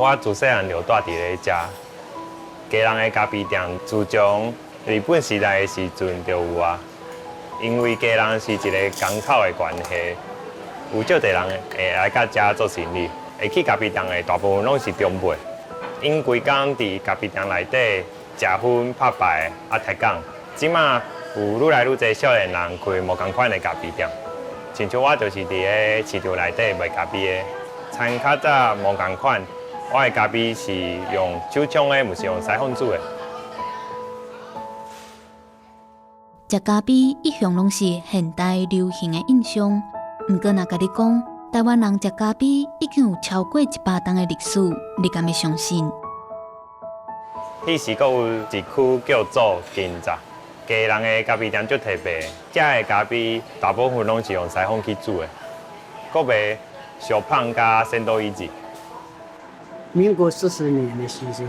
我自細漢就蹛佇咧遮，基隆的咖啡店自從日本時代的時陣就有啊。因為基隆是一個港口的關係，有足濟人會來到遮做生意，會去咖啡店的大部分攏是長輩。𪜶規工佇咖啡店內底食薰、拍牌、啊抬槓。這馬有愈來愈濟少年人開無仝款的咖啡店，親像我就是佇咧市場內底賣咖啡的。像較早無仝款，我的咖啡是用手沖的，毋是用師傅煮的。食咖啡一向攏是現代流行的印象，毋過若共你講，台灣人食咖啡已經有超過100冬的歷史，你敢會相信？彼時閣有一區叫做金澤，基隆的咖啡店足特別，遮的咖啡大部分攏是用師傅去煮的，閣賣燒麭佮仙多伊子。民國40年的時陣，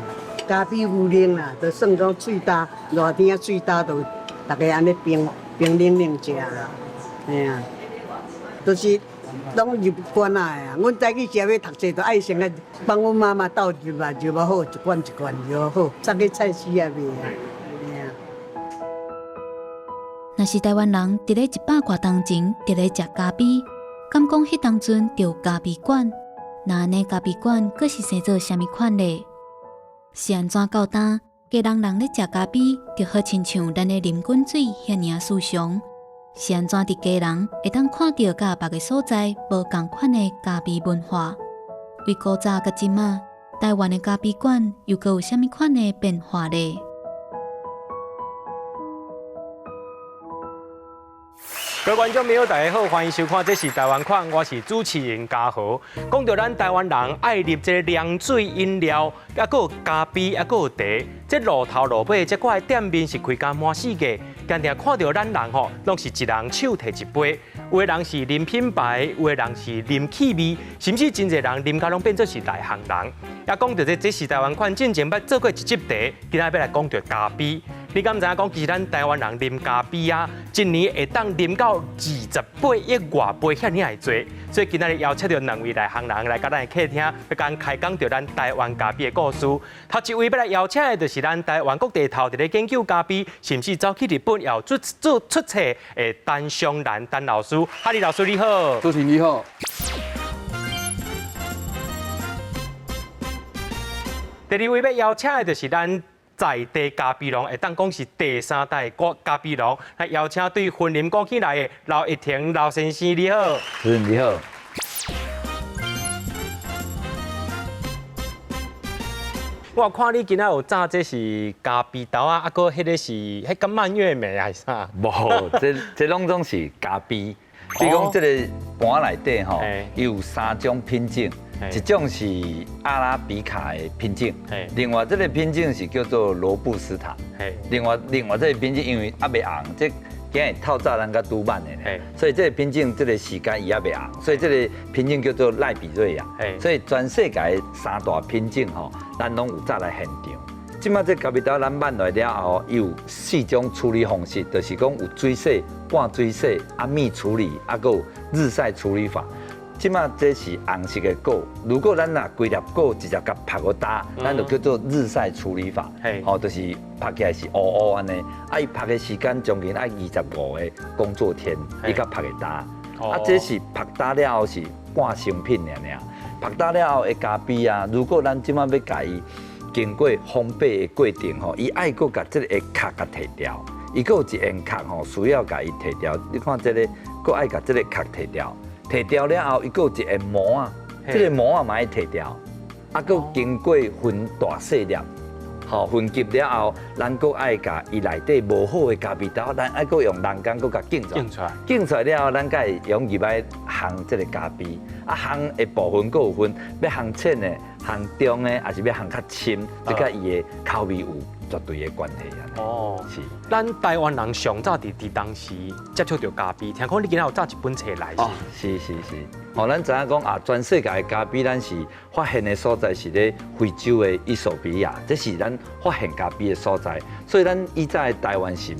咖啡有冷啦，就算講喙焦，熱天仔喙焦都逐家按呢冰冰冷冷食啦，嘿啊，就是攏入罐仔的啊。阮早起食欲讀冊，就愛先來幫阮媽媽倒入來，入好一罐一罐入好，送去菜市仔賣啊。嘿啊。若是台灣人佇咧100外冬前佇咧食咖啡，敢講彼當陣就有咖啡館？那按呢咖啡館閣是生做啥物款咧？是按怎到今？基隆人咧食咖啡，就好親像咱咧啉滾水遐爾仔尋常。是按怎佇基隆會當看著佮別个所在無仝款的咖啡文化？為古早佮這馬，台灣的咖啡館又閣有啥物款的變化咧？各位觀眾朋友，大家好，歡迎收看《這是台灣款》，我是主持人嘉豪。講到咱台灣人愛啉這個涼水飲料，抑閣有咖啡，抑閣有茶，這路頭路尾這寡的店面是開甲滿世界，定定看著咱人吼，攏是一人手提一杯。有的人是啉品牌，有的人是啉氣味，甚至真濟人啉甲攏變做是內行人。抑講著這這是台灣款，進前捌做過一集茶，今仔欲來講著咖啡。你敢知影講，其實咱台灣人啉咖啡啊，一年會當啉到28億外杯遐爾濟。所以今仔日邀請著兩位內行人來佮咱的客廳，欲共咱開講著咱台灣咖啡的故事。頭一位欲來邀請的，就是咱台灣各地頭佇咧研究咖啡，甚至走去日本也有做做出冊的陳松蘭陳老師。哈利老師你好，主持人你好。第二位欲邀請的，就是咱在地咖啡農，會當講是第三代的咖啡農，來邀請對雲林過去來的劉一婷劉先生，你好。主持人你好。我看你今仔有紮這是咖啡豆仔，啊，閣彼个是彼個蔓越莓還是啥？無，這這攏總是咖啡。比如講，這個盤內底吼，伊有三種品種，一種是阿拉比卡的品種，另外這個品種是叫做羅布斯塔，另外另外這個品種因為猶未紅，這今日透早咱才拄挽的呢，所以這個品種這個時間伊猶未紅，所以這個品種叫做賴比瑞亞。所以全世界的三大品種吼，咱攏有載來現場。這馬這咖啡豆咱挽來了後，伊有四種處理方式，就是講有水洗、半水洗、啊蜜處理，啊閣有日曬處理法。這馬這是紅色的果，如果咱若規粒果直接共曝予焦，咱就叫做日曬處理法。吼，就是曝起來是烏烏按呢。啊，伊曝的時間將近愛25個工作天，伊才曝會焦。啊，這是曝焦了後是半成品爾爾。曝焦了後的咖啡啊，如果咱這馬欲共伊經過烘焙的過程吼，伊愛閣共這個殼共提掉，伊閣有一層殼吼，需要共伊提掉。你看這個，閣愛共這個殼提掉，提掉了後，伊閣有一個膜仔，這個膜仔嘛愛提掉，啊，閣經過分大細粒，吼，分級了後，咱閣愛共伊內底無好的咖啡豆，咱愛閣用人工閣共揀出來，揀出來了後，咱才會用入來烘這個咖啡。啊，烘的部分閣有分，欲烘淺的、烘中的，抑是欲烘較深，這佮伊的口味有絕對的關係啊。哦，是。咱台灣人上早佇佇當時接觸著咖啡，聽講你今仔有紮一本冊來。哦，是是是。哦，咱知影講啊，全世界的咖啡，咱是發現的所在是咧非洲的衣索比亞，這是咱發現咖啡的所在。所以咱以早的台灣是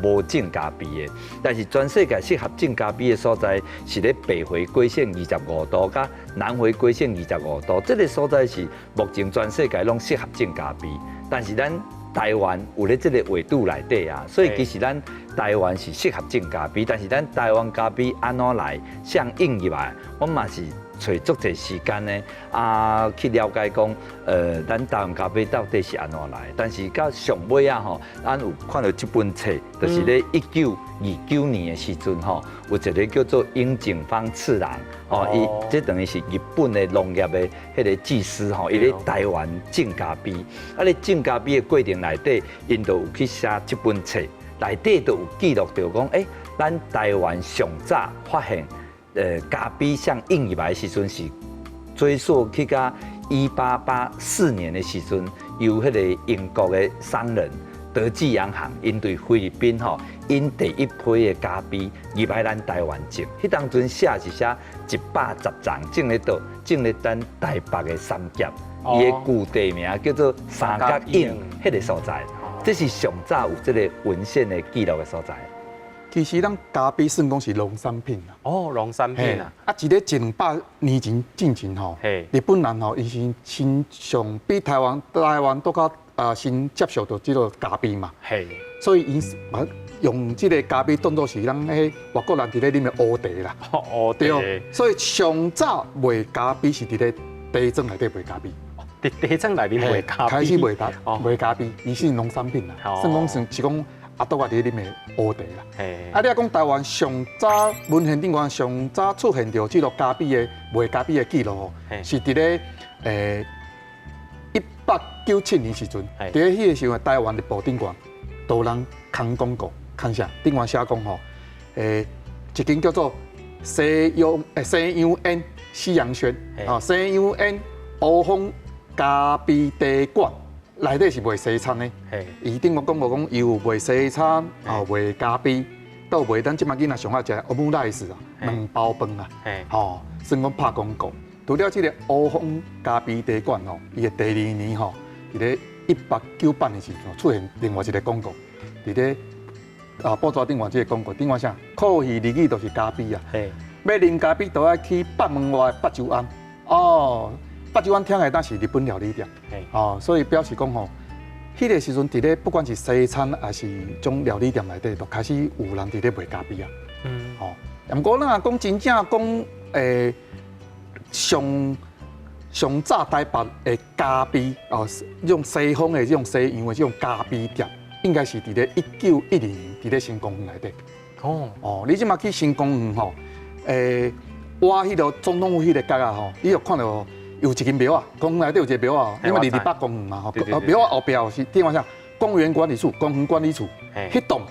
無種咖啡的，但是全世界適合種咖啡的所在是咧北回歸線25度，佮南回歸線二十五度，這個所在是目前全世界攏適合種咖啡。但是咱台灣有咧這個緯度內底啊，所以其實咱台灣是適合種咖啡，但是咱台灣咖啡按怎來啥引入來，我嘛是揣足濟時間呢，啊去了解講，咱台灣咖啡到底是按怎來？但是到上尾啊吼，咱有看著這本冊，就是咧1929年的時陣吼，有一個叫做櫻井方次郎，哦，伊這等於是日本的農業的彼個技師吼，伊咧台灣種咖啡，啊咧種咖啡的過程內底，𪜶就有去寫這本冊，內底就有記錄著講，咱台灣上早發現咖啡啥引入來的時陣是追溯去到1884年的時陣，由彼個英國的商人德記洋行，𪜶對菲律賓吼引第一批的咖啡入來咱台灣種。彼當陣寫是寫110叢種咧佗，種咧咱台北的三峽，伊的舊地名叫做三角湧彼個所在。這是上早有這個文獻的記錄的所在。其實咱咖啡算講是農產品啦。哦，農產品啊。啊，佇咧一兩百年前進前吼，日本人吼，伊是先上比台灣都較啊先接受著這個咖啡嘛。所以𪜶把用這個咖啡當做是咱彼外國人佇咧啉的烏茶啦。烏茶。對。所以上早賣咖啡是佇咧茶莊內底賣咖啡。佇茶莊內面賣咖啡。開始賣咖賣咖啡，伊是農產品啦。算講是是講。阿多仔佇咧啉的烏茶啦，啊，你若講台灣上早文獻頂懸上早出現著這個咖啡的賣咖啡的記錄吼，是佇咧1897年時陣，佇咧彼個時陣，台灣日報頂懸，都有人刊廣告，刊啥？頂懸寫講吼，一間叫做西洋園西洋軒，哦，西洋園烏風咖啡茶館。內底是賣西餐的，伊頂懸廣告講，伊有賣西餐，哦賣咖啡，都有賣咱這擺囡仔上愛食歐姆來斯啊，卵包飯啊，吼，算講拍廣告。除了這個烏風咖啡茶館吼，伊的第二年吼，佇咧1898年時陣出現另外一個廣告，佇咧啊報紙頂懸這個廣告，頂懸啥？coffee 日語就是咖啡啊，欲啉咖啡都愛去北門外北洲庵，哦。北洲庵聽來當是日本料理店，哦，所以表示講吼，彼個時陣佇咧不管是西餐還是種料理店內底，就開始有人佇咧賣咖啡啊。吼，毋過咱若講真正講，上上早台北的咖啡哦，這種西方的這種西洋的這種咖啡店，應該是佇咧1912年佇咧新公園內底。哦，你這馬去新公園吼，挖彼個總統府彼個角仔吼，你就看著。有一間廟仔，公園內底有一個廟仔，因為二二八公園嘛吼，廟仔後壁是頂懸啥？公園管理處，公園管理處，彼棟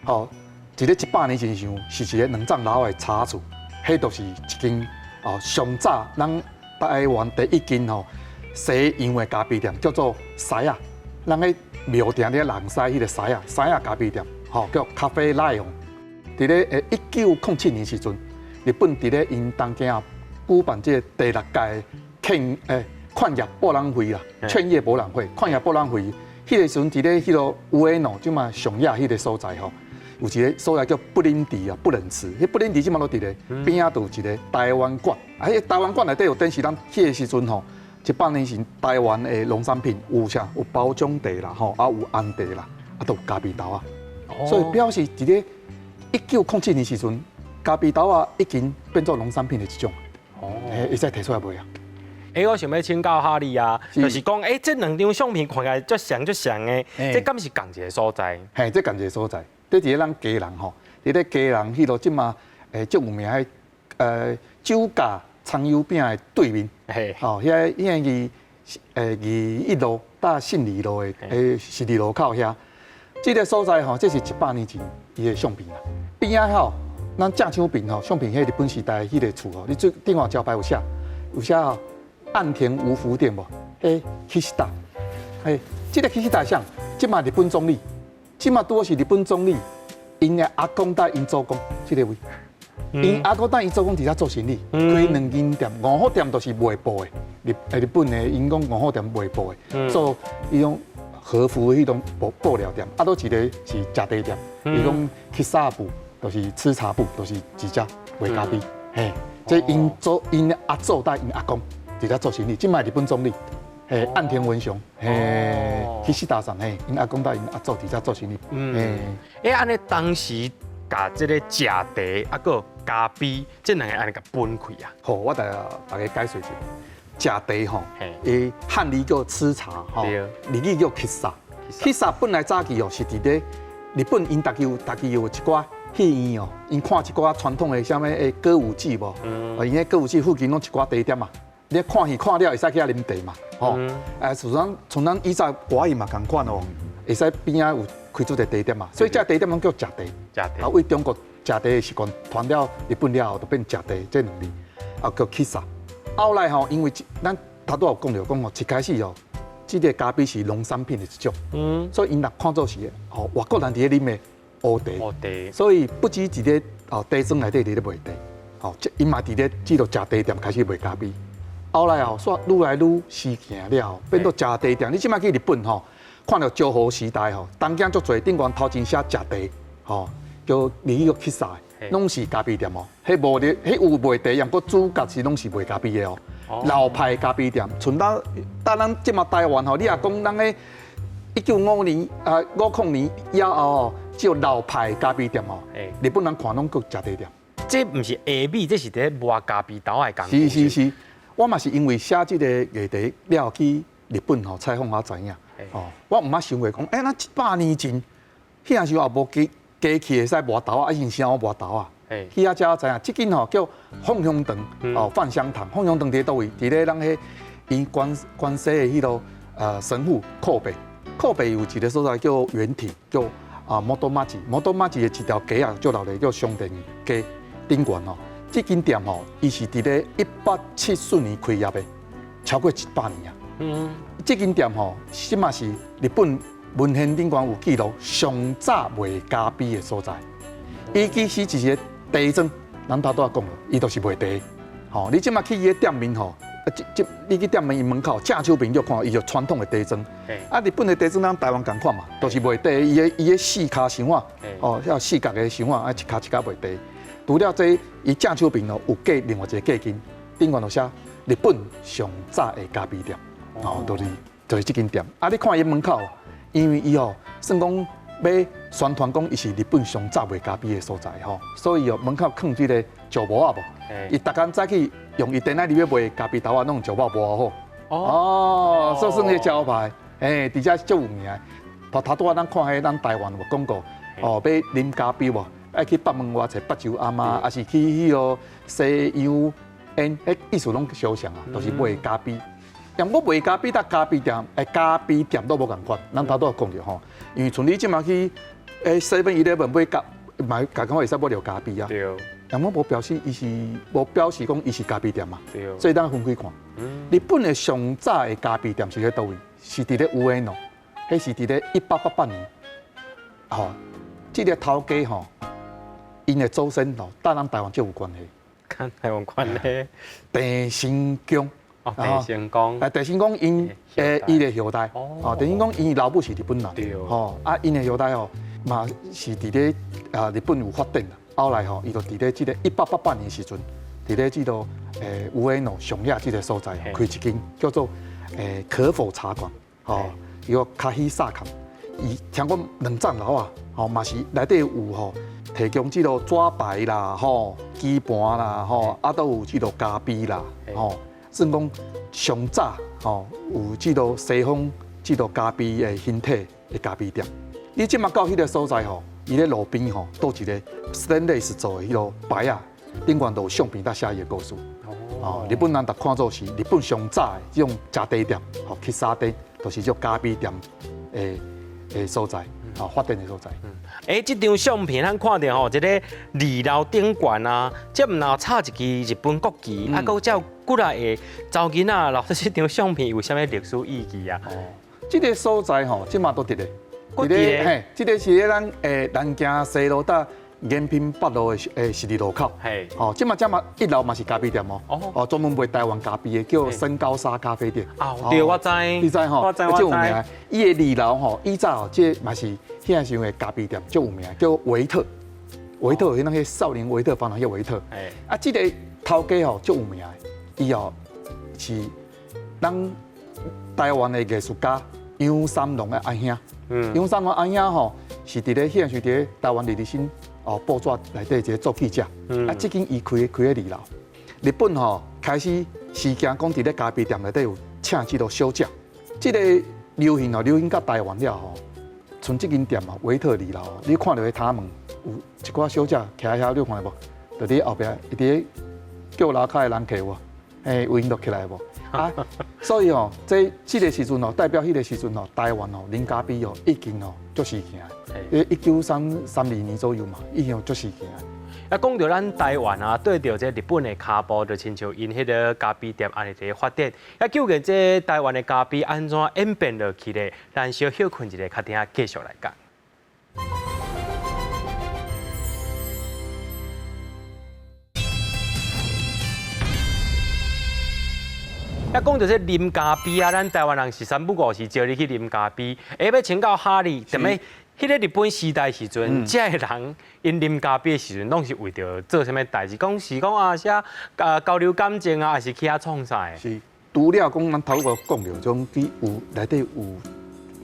吼，佇咧100年前時是一個兩層樓的茶厝，彼就是一間哦上早咱台灣第一間吼西洋的咖啡店，叫做獅仔，咱咧廟埕咧人獅彼個獅仔，獅仔咖啡店，吼叫咖啡 Lion。佇咧1907年時陣，日本佇咧𪜶東京舉辦這個第六屆。勸業博覽會啦，勸業博覽會，勸業博覽會，彼個時陣佇咧彼個上野，這馬上野彼個所在吼，有一個所在叫不忍池啊，不忍池，彼不忍池這馬攏佇咧邊仔，就有一個台灣館，啊，彼台灣館內底有展示咱彼個時陣吼，100年前台灣的農產品有啥？有包種茶啦，吼，啊有紅茶啦，啊都有咖啡豆仔，所以表示佇咧1907年時陣，咖啡豆仔已經變做農產品的一種，哦，會使提出來賣啊。欸，我想欲請教哈你啊，就是講，欸，這兩張相片看起來足像足像的，這敢是仝一個所在？嘿，這仝一個所在。這佇咧咱基隆吼，佇咧基隆彼落這馬足有名的酒家蔥油餅的對面，吼，遐個二一路佮信義路的十字路口遐，這個所在吼，這是100年前伊的相片啦。邊仔吼，咱正手邊吼，相片彼日本時代彼個厝吼，你最頂懸招牌有寫，有寫吼。岸田吳福店無？彼岸田，嘿，這個岸田啥？這馬日本總理，這馬拄好是日本總理，𪜶的阿公佮𪜶祖公，這個位，𪜶阿公佮𪜶祖公佇遐做生意，開兩間店，五福店都是賣布的，日本的𪜶講五福店賣布的，做伊種和服彼種布料店，啊，閣一个是食茶店，伊講喫茶部，就是吃茶部，就是佇遮賣咖啡，嘿，這𪜶祖𪜶阿祖佮𪜶阿公佇遮做生意，這擺日本總理，嘿，岸田文雄，嘿，去四大山，嘿，𪜶阿公佮𪜶阿祖佇遮做生意，嗯，欸，按呢當時共這个食茶啊，閣咖啡，這兩个按呢共分開啊？好，我共大家解釋一下，食茶吼，伊漢語叫吃茶吼，日語叫喫茶。喫茶本來早期哦是佇咧日本，𪜶家己有一寡戲院哦，𪜶看一寡傳統的啥物的歌舞伎無？哦，𪜶彼歌舞伎附近攏一寡茶店嘛，你看戲看了會使去遐啉茶嘛，吼。像咱以前歌戲嘛仝款哦，會使邊仔有開出一個茶店嘛，所以這茶店攏叫食茶。食茶。啊，為中國食茶的習慣傳了日本了後，就變食茶這兩字，啊叫喫茶。後來吼，因為咱頭拄有講著講吼，一開始哦，這个咖啡是農產品的一種，所以𪜶若看做是吼外國人佇咧啉的烏茶，烏茶，所以不止佇咧哦茶莊內底佇咧賣茶，吼，𪜶嘛佇咧這个食茶店開始賣咖啡。後來哦，煞愈來愈時行了後，變做食茶店。你這擺去日本吼，看著昭和時代吼，東京足濟頂懸頭前寫食茶，吼，叫日語叫喫茶，攏是咖啡店哦。彼無咧，彼有賣茶，毋過主角是攏是賣咖啡的哦。老派咖啡店，像咱這馬台灣吼，你若講咱彼195年啊50年以後吼，這種老派咖啡店吼，日本人看攏叫食茶店。這毋是下米，這是佇咧磨咖啡豆的工是是是，我嘛是因為寫這個議題了去日本吼採訪我知影。哦，我毋捌想過講，欸，咱100年前，彼時候也無機器會使磨豆仔，啊是啥磨豆仔？去遐才知影，這間吼叫鳳香堂，哦，飯香堂，鳳香堂佇佗位？佇咧咱彼𪜶關西的彼个神戶 Kobe，Kobe 有一个所在叫原町，叫啊摩多馬吉，摩多馬吉的一條街仔，足老的叫商店街頂懸吼。這間店吼，伊是佇咧1874年開業的，超過100年啊。這間店吼，這馬是日本文獻頂懸有記錄上早賣咖啡的所在。伊其實一個茶莊，咱頭拄仔講了，伊就是賣茶。吼，你這馬去伊的店面吼，這你去店面伊門口正手邊就看，伊就傳統的茶莊。啊，日本的茶莊咱台灣仝款嘛，都是賣茶。伊的四跤箱仔，哦，遐四角的箱仔，啊，一跤一跤賣茶。除了這，伊正手邊哦有隔另外一個隔間，頂懸就寫日本上早的咖啡店，哦，就是這間店。啊，你看伊門口，因為伊哦算講欲宣傳講伊是日本上早賣咖啡的所在吼，所以哦門口囥這个石磨仔無，伊逐工早起用伊電仔入去賣咖啡豆仔，攏用石磨磨好。哦，所以算彼招牌，欸，佇遮足有名的。頭拄仔咱看彼咱台灣有廣告，哦，欲啉咖啡無？愛去北門外揣北洲阿媽，抑是去彼个西洋煙，彼意思攏相像啊，都是賣咖啡。毋過賣咖啡佮咖啡店，欸，咖啡店都無仝款。咱頭拄仔講著吼，因為像你這馬去欸 Seven Eleven 買咖買，共款會使買著咖啡啊。毋過無表示伊是無表示講伊是咖啡店嘛。所以咱分開看。日本的上早的咖啡店是佇佗位？是佇咧上野，彼是佇咧1888年。吼，這个頭家吼，𪜶的祖先吼，佮咱台灣就有關係。佮台灣關係。鄭成功。哦，鄭成功。啊，鄭成功𪜶伊的後代。哦，鄭成功𪜶老母是日本人。吼，啊，𪜶的後代吼，嘛是佇咧啊日本有發展啦。後來吼，伊就佇咧這个1888年時陣，佇咧這个上野上野這个所在開一間叫做可否茶館，吼，伊個咖啡薩館。伊聽講兩層樓啊，吼嘛是內底有吼提供這個紙牌啦，吼機盤啦，吼啊都有這个咖啡啦，吼算講上早吼有這个西方這个咖啡的形體的咖啡店。你這馬到彼个所在吼，伊咧路邊吼，都一个 stainless 做的彼个牌仔，頂懸都有相片佮寫伊的故事。哦，日本人逐看做是日本上早的這種食茶店，吼，喫茶店，就是這種咖啡店的所在，吼，發展的所在。欸，這張相片咱看著吼，這個二樓頂懸啊，這毋若插一支日本國旗，啊，閣有幾若个查某囡仔。老師，這張相片有啥物歷史意義啊？哦，這个所在吼，這馬都佇咧，佇咧，嘿，這个是咧咱南京西路佮延平北路的十字路口。哦，這馬這馬一樓嘛是咖啡店哦。哦，專門賣台灣咖啡的，叫森高沙咖啡店。啊，對，我知。你知吼？我知，我知。有名。伊的二樓吼，以早這嘛是遐時陣的咖啡店，足有名，叫維特。維特，彼個少年維特，房那個維特。啊，這個頭家吼足有名的，伊哦是咱台灣的藝術家楊三郎的阿兄。楊三郎阿兄吼是佇咧彼時佇咧台灣日日新哦報紙內底一個做記者。啊，這間伊開佇二樓。日本吼開始時間講佇咧咖啡店內底有請這個小姐，這個流行吼流行到台灣了吼，像這間店啊，維特二樓，你看著彼頭門有一寡小姐徛遐，你看無？就佇後壁，伊佇咧叫樓跤的人客無？嘿，有𪜶就起來無？啊，所以哦，這個時陣哦，代表彼個時陣哦，台灣哦，啉咖啡哦，已經哦，足時興。1932年左右嘛，已經足時興。啊，講著咱台灣啊，對著這日本的跤步，就親像𪜶彼个咖啡店按呢佇咧發展。啊，究竟這台灣的咖啡按怎演變落去咧？咱小歇睏一下，較等下繼續來講。啊，講著這啉咖啡啊，咱台灣人是三不五時招你去啉咖啡。欲請教哈利，踮咧彼个日本時代時陣，這个人𪜶啉咖啡的時陣，攏是為著做啥物代誌？講是講啊，啥啊交流感情啊，抑是去遐創啥？是，除了講咱頭拄講著種去有內底有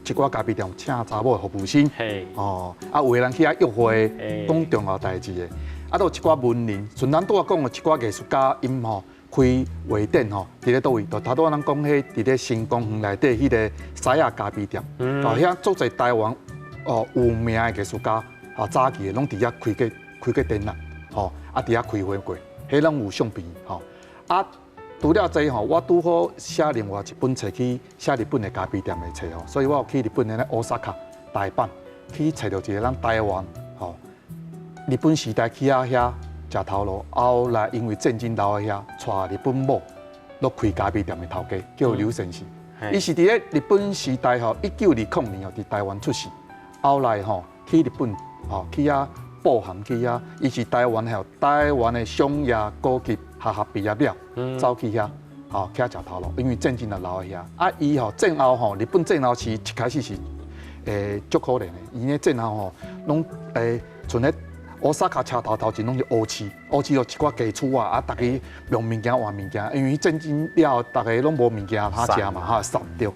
一寡咖啡店請查某的服務生，哦，啊有的人去遐約會，講重要代誌的，啊，閣有一寡文人，像咱拄仔講的一寡藝術家，𪜶吼開畫展吼，佇咧佗位？就頭拄仔咱講彼佇咧新公園內底彼个西亞咖啡店，哦，遐足濟台灣哦有名的藝術家，啊早期的攏佇遐開過展覽，吼，啊佇遐開會過，彼攏有相片，吼，啊。除了這吼，我拄好寫另外一本冊去寫日本的咖啡店的冊吼，所以我有去日本的咧大阪、大阪去揣著一个咱台灣吼，日本時代去啊遐食頭路，後來因為戰爭留佇遐，娶日本某，攏開咖啡店的頭家叫劉先生。伊是佇咧日本時代吼，1920年吼佇台灣出世，後來吼去日本吼去遐報函去遐，伊是台灣吼台灣的商業高級學校畢業了，走去遐，吼去遐食頭路，因為戰爭就留佇遐。啊，伊吼戰後吼，日本戰後是一開始是足可憐的，伊咧戰後吼，攏像咧大阪車頭頭前攏是烏市，烏市就一寡家厝啊，啊，逐家用物件換物件，因為戰爭了後，逐家攏無物件通食嘛，哈，散掉。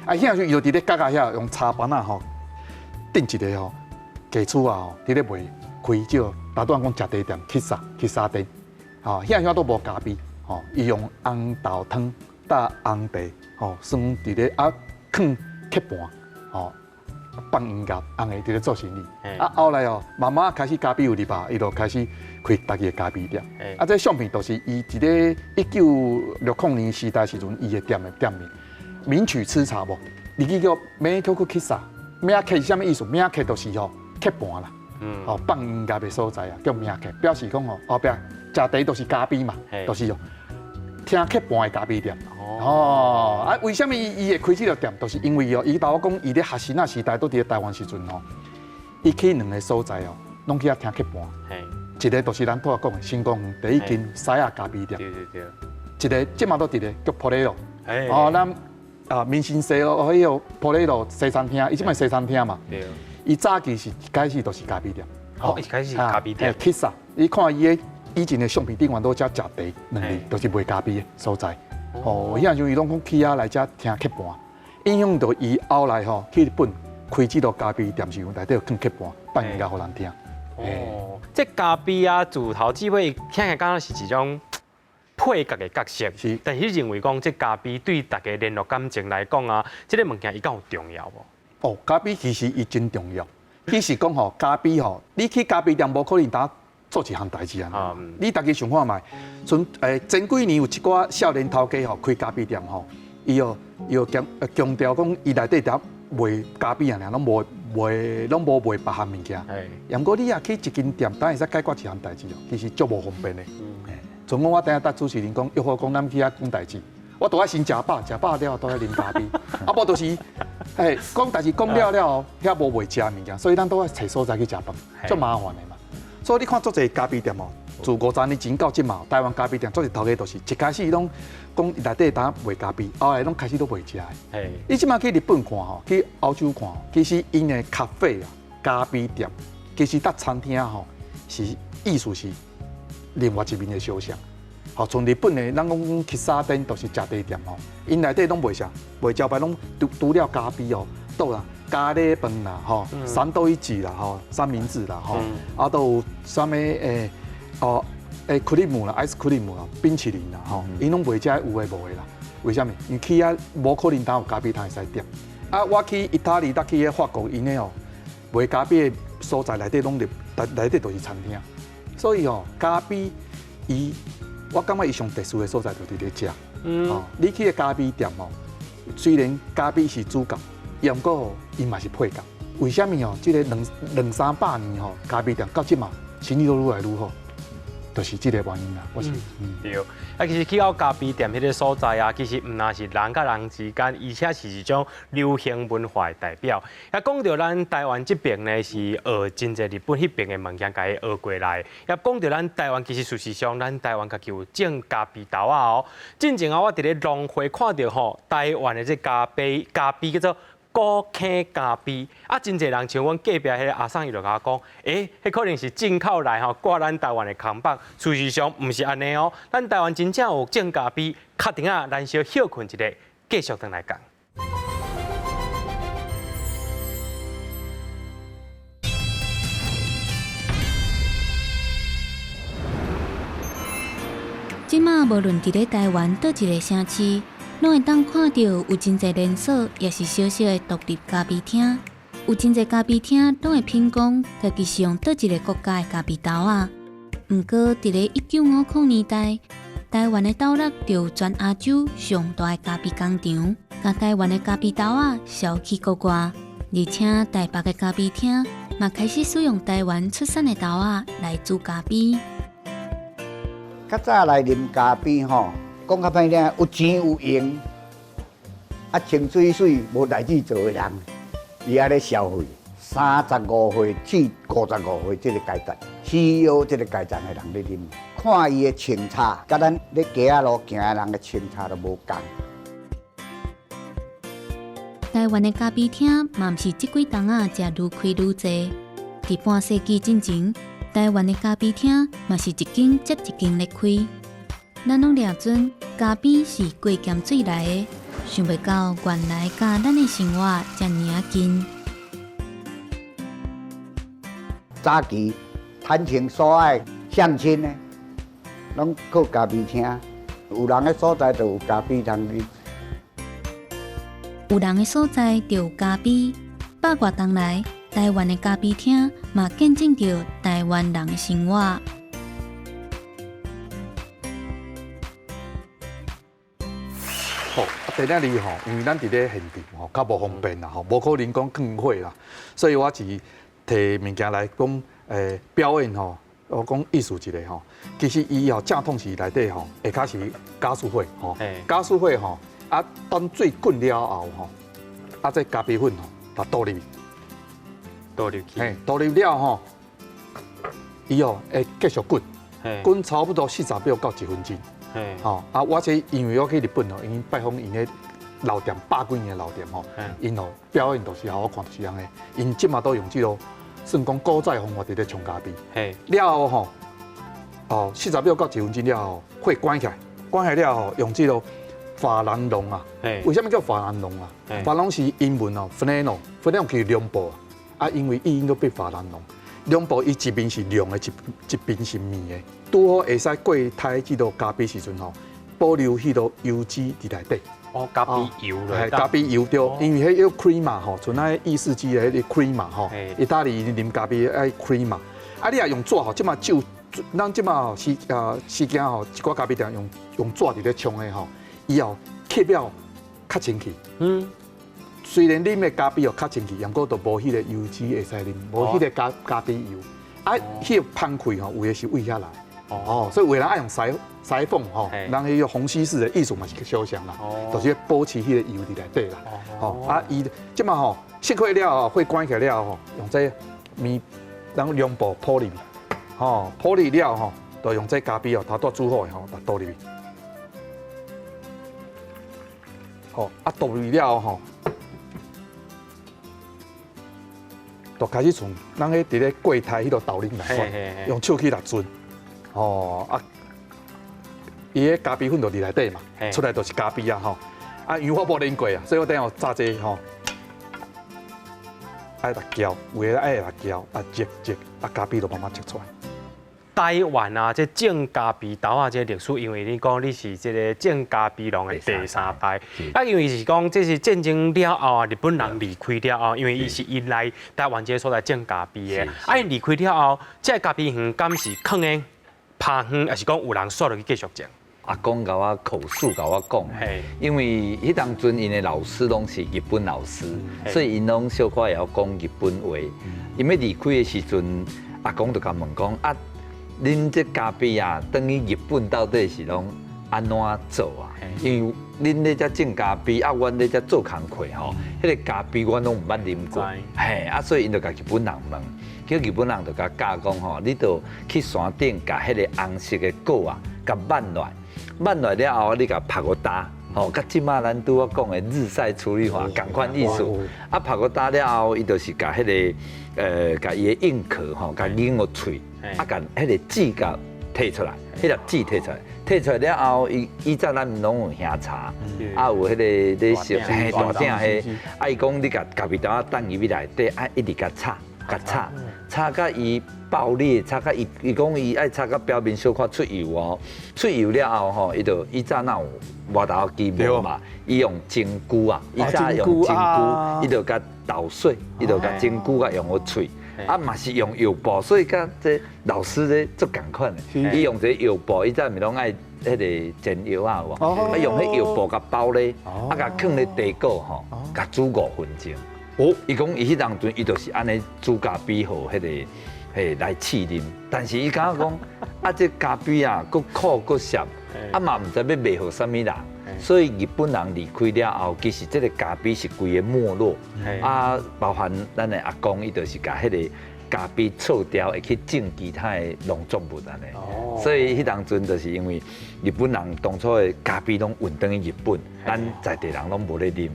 啊，遐時伊就佇咧角仔遐用柴板仔吼，頂一个吼家厝啊吼，佇咧賣開這個，頭拄仔講食茶店，喫茶店。吼，遐遐都無咖啡，吼，伊用紅豆湯搭紅茶，吼，算佇咧啊，囥刻盤，吼，放音樂，紅的佇咧做生意。啊，後來哦，慢慢開始咖啡有入吧，伊就開始開家己的咖啡店。啊，這相片就是伊佇咧1960年時代時陣，伊的店的店名。名曲吃茶無？日語叫名曲喫茶，名曲是啥物意思？名曲就是吼刻盤啦，吼放音樂的所在啊，叫名曲，表示講吼後壁食茶都是咖啡嘛，就是哦聽刻盤的咖啡店。哦，啊，為啥物伊會開這个店？就是因為哦，伊頭講伊咧學生仔時代都佇咧台灣時陣吼，伊去兩个所在哦，攏去遐聽刻盤。一个就是咱拄仔講的新公園第一間西亞咖啡店。一个這馬都佇咧叫普雷羅。哦，咱啊民生西路彼个普雷羅西餐廳，伊這擺西餐廳嘛。伊早期是一開始就是咖啡店。哦，一開始是咖啡店。喫茶，你看伊的以前的相片頂懸都遮食茶兩字，都是賣咖啡的所在。哦，遐時陣伊攏講去遐來遮聽刻盤，影響著伊後來吼去日本開這个咖啡店時陣，內底有放刻盤，放音樂予人聽。哦，這咖啡啊，自頭至尾聽起來敢若是一種配角的角色。是。但是認為講這咖啡對大家聯絡感情來講啊，這个物件伊敢有重要無？哦，咖啡其實伊真重要。其實講吼，咖啡吼，你去咖啡店無可能焦做一項代誌啊。你家己想看覓，像前幾年有一寡少年頭家吼開咖啡店吼，伊哦伊哦強調講伊內底佇賣咖啡啊，爾攏無賣攏無賣別項物件。毋過你若去一間店，當會使解決一項代誌哦，其實足無方便的。像講我等下搭主持人講，約好講咱去遐講代誌，我都愛先食飽，食飽了後都愛啉咖啡，啊無就是，講代誌講了了後，遐無賣食物件，所以咱都愛揣所在去食飯，足麻煩的嘛。所以你看足濟咖啡店哦，自50年前到這馬，台灣咖啡店足濟頭家就是一開始攏講內底當賣咖啡，後來攏開始都賣食的。你這馬去日本看吼，去歐洲看，其實𪜶的咖啡啊、咖啡店，其實佮餐廳吼是意思是另外一面的相像。吼，像日本的，咱講喫茶店都是食茶店吼，𪜶內底攏賣啥？賣招牌攏除了咖啡哦，倒啦咖喱飯啦，吼，三多一治啦，吼，三明治啦，吼，啊都有啥物哦 cream 啦，ice cream 啦，冰淇淋啦，吼，𪜶攏賣這有的無的啦。為啥物？因為去遐無可能當有咖啡通會使點。啊，我去意大利，搭去彼法國，𪜶的哦賣咖啡的所在內底攏入，內底都是餐廳。所以哦，咖啡伊，我感覺伊上特殊的所在就佇咧遮。哦，你去个咖啡店哦，雖然咖啡是主角，毋過伊嘛是配角。為啥物哦？這個兩三百年吼，咖啡店到這馬生意都愈來愈好，就是這個原因啦。我是，對。啊，其實去到咖啡店彼个所在啊，其實毋但是人佮人之間，而且是一種流行文化的代表。啊，講到咱台灣這邊呢，是學真濟日本彼邊的物件，共伊學過來。啊，講到咱台灣，其實事實上，咱台灣家己有種咖啡豆仔哦。進前啊，我佇咧農會看著吼，台灣的這咖啡叫做古坑咖啡，啊，真濟人像阮隔壁彼个阿桑伊就共我講，欸，彼可能是進口來吼，掛咱台灣的扛棒。事實上毋是按呢哦，咱台灣真正有種咖啡，確定啊，咱小歇睏一下，繼續轉來講。這馬無論佇咧台灣佗一個城市，攏會當看著有真濟連鎖，抑是小小的獨立咖啡廳。有真濟咖啡廳攏會品講家己是用佗一個國家的咖啡豆仔。毋過，佇咧1950年代，台灣的斗六就有全亞洲上大的咖啡工廠，共台灣的咖啡豆仔銷去國外。而且，台北的咖啡廳嘛開始使用台灣出產的豆仔來煮咖啡。較早來啉咖啡吼，講較歹聽，有錢有閒，啊穿媠媠無代誌做的人，伊愛咧消費。35歲至55歲這個階段，需要這個階層的人咧啉，看伊的穿插，佮咱咧街仔路行的人的穿插都無仝。台灣的咖啡廳嘛毋是這幾冬仔才愈開愈濟。佇半世紀進前，台灣的咖啡廳嘛是一間接一間咧開。咱攏掠準咖啡是加鹹水來的，想袂到原來佮咱的生活遮爾仔近。早期談情說愛、相親的，攏靠咖啡廳。有人的所在就有咖啡通啉。有人的所在就有咖啡。百外冬來，台灣的咖啡廳嘛見證著台灣人的生活。好，啊，第二哩吼，因為咱佇咧現場吼，較無方便啦吼，無可能講囥火啦，所以我是提物件來講，表演吼，我講意思一個吼，其實伊吼正統是內底吼，下跤是加速火吼，加速火吼，啊，等水滾了後吼，啊，這咖啡粉吼，就倒入去，倒入去，嘿，倒入了吼，伊哦會繼續滾，滾差不多40秒到1分鐘。吼啊！我這因為我去日本哦，𪜶拜訪𪜶的老店，百幾年的老店吼，𪜶哦表演就是予我看就是按呢，𪜶這馬都用這個算講古早的方法佇咧沖咖啡。了後吼，哦，40秒到1分鐘了後，火關起來，關起來了後，用這個法蘭絨啊。為啥物叫法蘭絨啊？法蘭絨是英文哦，flannel，flannel 其實絨布啊，因為伊音都變法蘭絨。絨布伊一邊是涼的，一邊是綿的，拄好會使過篩這个咖啡時陣吼，保留彼个油脂佇內底。哦，咖啡油咧。咖啡油對，因為彼個 crema 吼，像那意式機的彼个 crema 吼，意大利啉咖啡愛 crema。啊，你若用紙吼，這馬酒，咱這馬時間吼，一寡咖啡店用紙佇咧沖的吼，伊後吸了較清氣。雖然啉的咖啡哦較清氣，毋過都無彼個油脂會使啉，無彼個咖啡油。啊，彼個芳氣吼，有的是為遐來。哦，所以有的人愛用裁縫吼，人彼個虹吸式的意思嘛是相像啦，就是保持彼個油佇內底啦。哦，啊，伊這馬吼熄火了後，火關起來了後，用這個棉，咱絨布鋪入去，吼，鋪入了吼，就用這咖啡哦，頭拄煮好的吼，來倒入去。吼，啊倒入去了後吼，就開始像咱彼佇咧櫃檯彼個豆奶來款，用手去來轉，吼啊，伊彼咖啡粉就佇內底嘛，出來就是咖啡啊吼。啊，因為我無練過啊，所以我等下有炸這吼，愛來攪，有的愛來攪，啊擠擠，啊咖啡就慢慢擠出來。台灣啊，這種咖啡豆啊，這歷史，因為你講你是這个種咖啡農的第三代，啊，因為是講這是戰爭了後啊，日本人離開了後，因為伊是𪜶來台灣這个所在種咖啡的，啊，𪜶離開了後，這个咖啡園敢是囥咧拋荒，抑是講有人煞落去繼續種？阿公共我口述共我講，因為彼當陣𪜶的老師攏是日本老師，所以𪜶攏小可會曉講日本話。𪜶欲離開的時陣，阿公就共問講啊，恁這咖啡啊，轉去日本到底是攏按怎做啊？因為恁咧遮種咖啡，啊，阮咧遮做工課吼，彼个咖啡阮攏毋捌啉過，嘿，啊，所以𪜶就共日本人問，叫日本人就共教講吼，你著去山頂共彼个紅色的果啊，共挽落來，挽落來了後，你共曝五焦，吼，佮這馬咱拄仔講的日曬處理法仝款意思。啊，曝五焦了後，伊就是共彼个，共伊的硬殼吼，共擰予脆。啊，共彼个籽共提出來，彼粒籽提出來，提出來了後，伊以前咱毋攏有香茶，啊有彼个咧燒嘿大鼎彼，啊伊講你共咖啡豆仔放入去內底，啊一直共炒，共炒，炒甲伊爆裂，炒甲伊伊講伊愛炒甲表面小可出油哦，出油了後吼，伊就以前哪有磨豆機無嘛，伊用蒸龜啊，以前用蒸龜，伊就共搗碎，伊就共蒸龜共用予脆。啊，嘛是用藥布，所以佮這老師咧足仝款的。伊用這個藥布，以前毋是攏愛彼个煎藥仔有無？啊，用彼藥布共包咧，啊，共囥咧茶果吼，共煮5分鐘。哦，伊講伊彼當陣，伊就是按呢煮咖啡予彼个嘿來試啉。但是伊感覺講，啊，這咖啡啊，閣苦閣澀，啊嘛毋知欲賣予啥物人。所以日本人離開了後，其實這个咖啡是規个沒落。啊，包含咱的阿公，伊就是共彼个咖啡錯掉，會去種其他的農作物按呢。所以彼當陣就是因為日本人當初的咖啡攏運轉去日本，咱在地人攏無咧啉。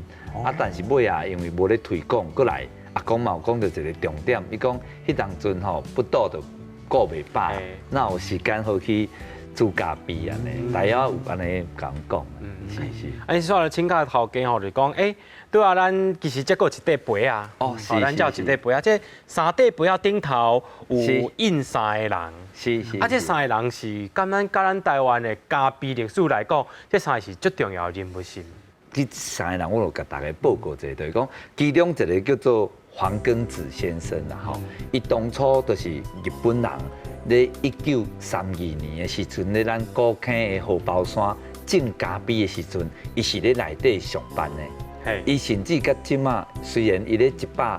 啊，但是尾仔因為無咧推廣，閣來阿公嘛有講著一个重點，伊講彼當陣吼腹肚就顧袂飽，哪有時間好去煮咖啡按呢，大約有按呢共講，是是。啊，你煞來請教頭家吼，就講，欸，對啊，咱其實這閣有一塊杯仔，哦，咱這有一塊杯仔，這三塊杯仔頂頭有印三个人，是是。啊，這三个人是敢咱佮咱台灣的咖啡歷史來講，這三个是足重要的人物是毋？這三個人我就共大家報告一下，就是講其中一个叫做黃庚子先生啦，吼，伊當初就是日本人。咧1932年的時陣，咧咱古坑的荷包山種咖啡的時陣，伊是咧內底上班的。伊甚至到這馬，雖然伊咧103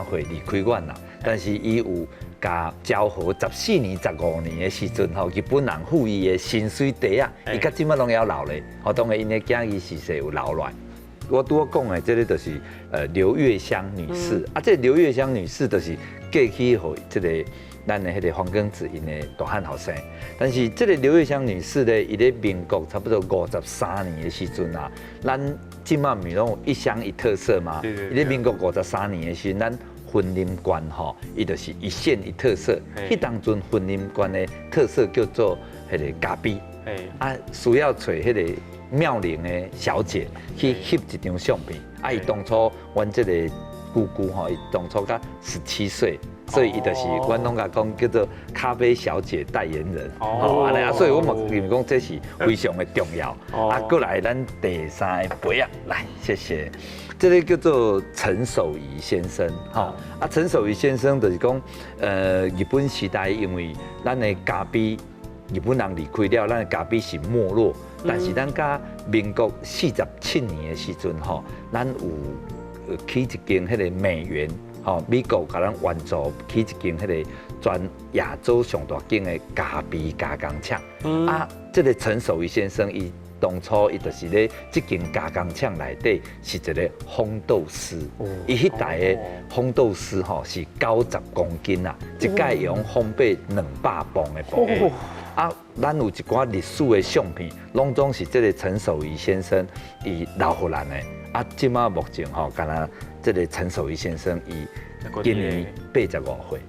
歲離開阮啦，但是伊有共昭和14年、15年的時陣，吼，日本人付伊的薪水袋仔，伊到這馬攏猶留咧。吼，當然𪜶的囝兒時勢有留落來。我拄仔講的這个就是劉月香女士，啊，這个劉月香女士就是嫁去予這个。咱的彼个黃庚子𪜶的大漢後生，但是這个劉月香女士咧，伊咧民國差不多53年的時陣啊，咱這馬毋是攏有一鄉一特色嗎？伊咧民國53年的時陣，咱雲林縣吼，伊就是一縣一特色。彼當陣雲林縣的特色叫做彼个咖啡，啊，需要揣彼个妙齡的小姐去翕一張相片。啊，伊當初阮這個姑姑吼，伊當初才17歲。所以伊就是阮攏共講叫做咖啡小姐代言人，哦，按呢啊，所以我嘛認為講這是非常的重要。啊，閣來咱第三个杯仔，來，謝謝。這个叫做陳守儀先生，吼，啊，陳守儀先生就是講，日本時代因為咱的咖啡，日本人離開了，咱的咖啡是沒落，但是咱佮民國47年的時陣，吼，咱有起一間彼个美元。吼，美國共咱援助起一間彼个全亞洲上大間的咖啡加工廠。啊，這个陳守儀先生，伊當初伊就是咧這間加工廠內底是一個烘豆師，伊彼台的烘豆師吼是90公斤啊，一擺用烘焙200磅的磅。啊，咱有一寡歷史的相片，攏總是這個陳守儀先生伊留予咱的。啊，這馬目前吼，敢若這個陳守儀先生伊今年85歲，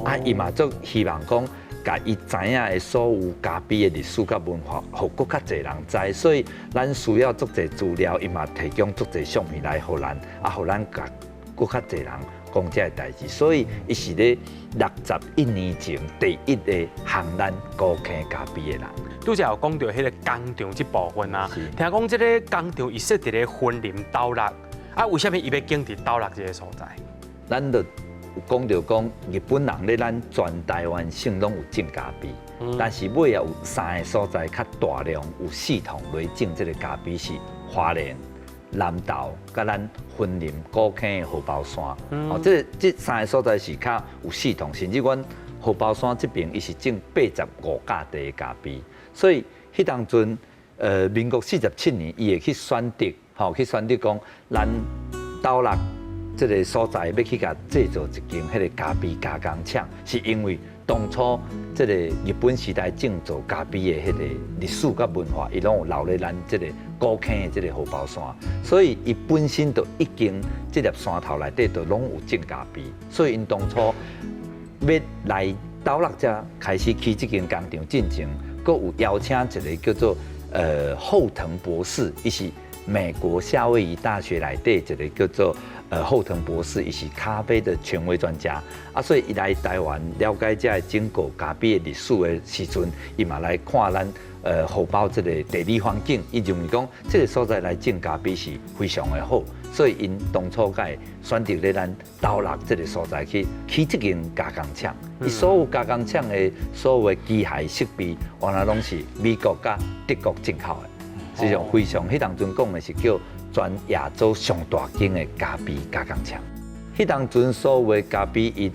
啊，伊嘛足希望講，共伊知影的所有咖啡的歷史佮文化，予閣較濟人知，所以咱需要足濟資料，伊嘛提供足濟相片來予咱，啊，予咱共閣較濟人講這个代誌，所以伊是咧61年前第一个烘咱古坑咖啡的人。拄才有講著彼个工廠這部分啊，聽講這个工廠伊設佇咧雲林斗六，啊，為啥物伊欲建佇斗六這个所在？咱就講著講，日本人咧咱全台灣省攏有種咖啡，但是尾仔有三个所在較大量有系統來種這个咖啡是花蓮、南投佮咱雲林古坑的荷包山。哦，這三个所在是較有系統，甚至阮荷包山這邊伊是種85甲地的咖啡，所以彼當陣，民國47年，伊會去選擇，吼，去選擇講咱斗六這个所在欲去共製造一間彼个咖啡加工廠，是因為當初這个日本時代種造咖啡的彼个歷史佮文化，伊攏有留咧咱這个古坑的這个荷包山，所以伊本身就已經這粒山頭內底就攏有種咖啡，所以𪜶當初欲來斗六遮開始起這間工廠進前，閣有邀請一个叫做後藤博士，伊是美國夏威夷大學內底一个叫做後藤博士，伊是咖啡的權威專家啊，所以伊來台灣了解這个整個咖啡的歷史的時陣，伊嘛來看咱荷包這个地理環境，伊認為講這个所在來種咖啡是非常的好，所以𪜶當初才會選擇咧咱斗六這个所在去起這間加工廠。伊所有加工廠的所有的機械設備，原來攏是美國佮德國進口的，是種非常彼當陣講的是叫全亞洲上大間的咖啡加工廠。彼當陣所有的咖啡伊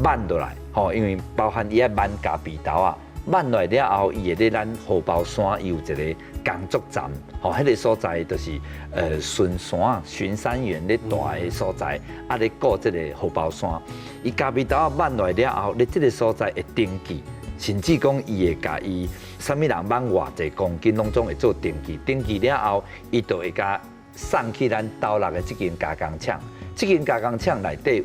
挽落來，吼，因為包含伊愛挽咖啡豆仔，挽落來了後，伊會咧咱荷包山伊有一个工作站，吼，彼个所在就是巡山巡山員咧蹛的所在，啊咧顧這个荷包山。伊咖啡豆仔挽落來了後，咧這个所在會登記，甚至講伊會共伊啥物人挽偌濟公斤，攏總會做登記。登記了後，伊就會共送去咱斗六的這間加工廠。這間加工廠內底有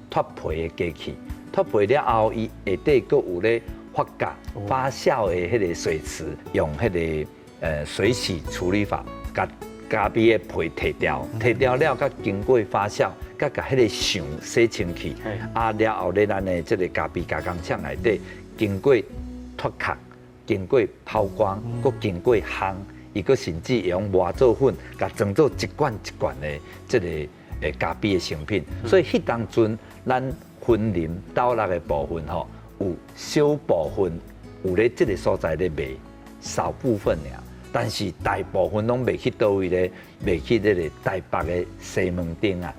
脫皮的機器，脫皮了後，伊下底閣有咧發酵發酵的彼个水池，用彼个水洗處理法，共咖啡的皮剔掉，剔掉了，閣經過發酵，閣共彼个泅洗清氣，啊了後咧，咱的這个咖啡加工廠內底經過脫殼，經過拋光，閣經過烘，伊閣甚至用磨做粉，共裝做一罐一罐的這个咖啡的成品。所以彼當陣咱雲林斗六的部分吼，有小部分有咧這个所在咧賣，少部分爾。但是大部分攏賣去佗位咧？賣去這个台北的西門町啊，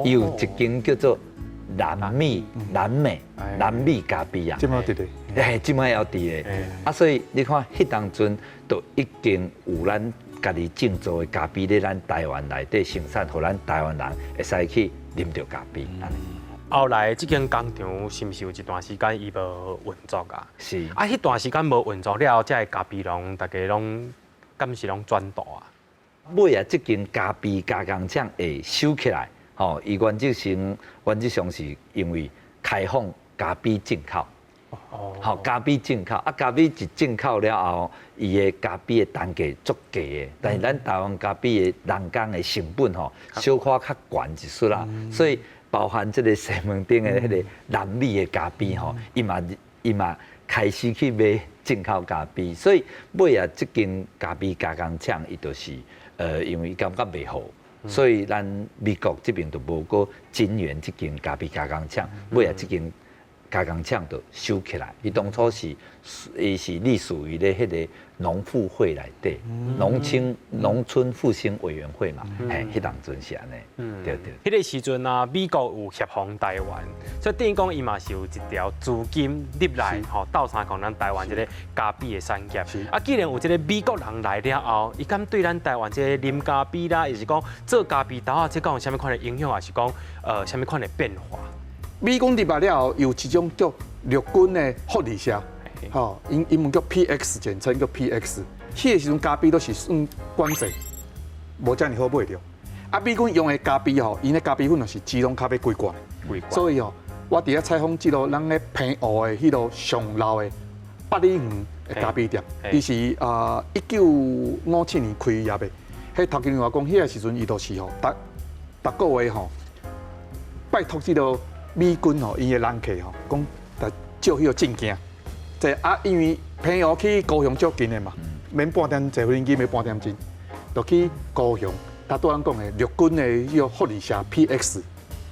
伊有一間叫做南美南美南美咖啡啊。這馬佇咧？嘿，這馬猶佇咧。啊，所以你看，彼當陣就已經有咱家己製造的咖啡咧，咱台灣內底生產，予咱台灣人會使去啉著咖啡。後來這間工廠是毋是有一段時間伊無運作啊？是。啊，彼段時間無運作了後，這个咖啡農大家攏敢是攏轉倒啊？尾仔，這間咖啡加工廠會收起來，吼，伊原則上是因為開放咖啡進口。哦。好，咖啡進口，啊，咖啡一進口了後，伊的咖啡的單價足低的，但是咱台灣咖啡的人工的成本吼，小可較懸一絲啦，所以包含這个西門町的彼个南美的咖啡吼，伊嘛開始去買進口咖啡，所以尾仔這間咖啡加工廠伊就是因為伊感覺袂好，所以咱美國這邊就無閣增援這間咖啡加工廠，尾仔這間加工廠就收起來。伊當初是伊是隸屬於咧彼个農復會內底，農村農村復興委員會嘛，嘿，彼當陣是按呢，對對。彼个時陣啊，美國有協防台灣，所以等於講伊嘛是有一條資金入來，吼，鬥相共咱台灣這个咖啡的產業。啊，既然有這个美國人來了後，伊敢對咱台灣這个啉咖啡啦，抑是講做咖啡豆仔，這敢有啥物款的影響，抑是講啥物款的變化？美軍入來了後，有一種叫陸軍的福利社，吼，英英文叫 PX，簡稱叫 PX。彼个時陣咖啡都是算管制，無遮爾好買著。啊，美軍用的咖啡吼，𪜶的咖啡粉就是自動咖啡規罐，所以吼，我佇遐採訪這个咱咧澎湖的彼个上老的八里園的咖啡店，伊是啊1957年開業的。彼頭家娘講，彼个時陣伊就是吼，逐逐個月吼，拜託這个美軍吼，𪜶的人客吼，講來借彼个證件，這啊，因為澎湖去高雄足近的嘛，免半點坐飛機，免半點鐘，就去高雄。他拄仔講的陸軍的彼个福利社 PX